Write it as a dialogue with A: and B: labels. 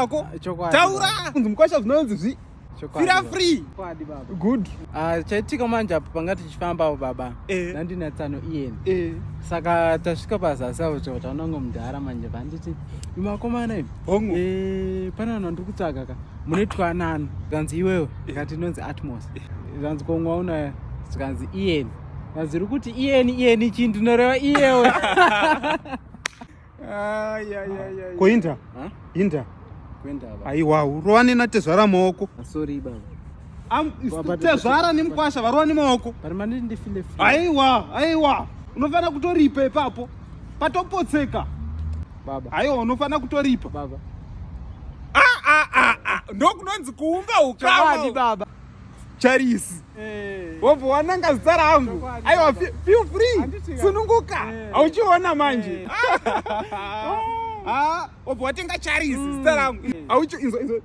A: rako.
B: Chokwadi.
A: Taura. Kunzi mukwasha zvinonzi zvi.
B: Chokwadi,
A: Feel
B: baba.
A: free.
B: Chokwadi baba.
A: Good.
B: Ah, chaitika manje apo panga tichifamba apo baba.
A: Eh.
B: Ndandina tsano iyeni.
A: Eh.
B: Saka tasvika pazasi apo chobva taona ngo mudhara manje vanditi imakomana imi.
A: Hongu.
B: Eh, pane vanhu vandiri kutsvaga ka. Munoitwa nani? Zvanzi iwewe. Ndikati inonzi Atmos. Zvanzi komwa unayo. Zvikanzi iyeni. Zvanzi uri kuti iyeni iyeni chii ndinoreva iyewe.
A: Ai ai ai ai. Koinda.
B: Ha?
A: Inda.
B: Kuenda baba.
A: Aiwa, urovane natezvara maoko.
B: Sorry baba.
A: Am tezvara nemukwasha varova nemaoko.
B: Pari manditi ndifile free.
A: Aiwa, aiwa. Unofanira kutoripa ipapo. Patopotseka.
B: Baba.
A: Aiwa, unofanira kutoripa.
B: Baba.
A: Ah ah ah ah. Ndokunonzi kuumba ukama.
B: Chokwadi baba.
A: Charisi.
B: Eh.
A: Wobva wananga zita rangu.
B: Chokwadi,
A: Aiwa,
B: baba.
A: feel free.
B: Handiti ka.
A: Sununguka.
B: Eh.
A: Auchiona manje.
B: Eh.
A: Ah, wobva watenga Charisi zita rangu.
B: Eh.
A: Auchi inzo inzo.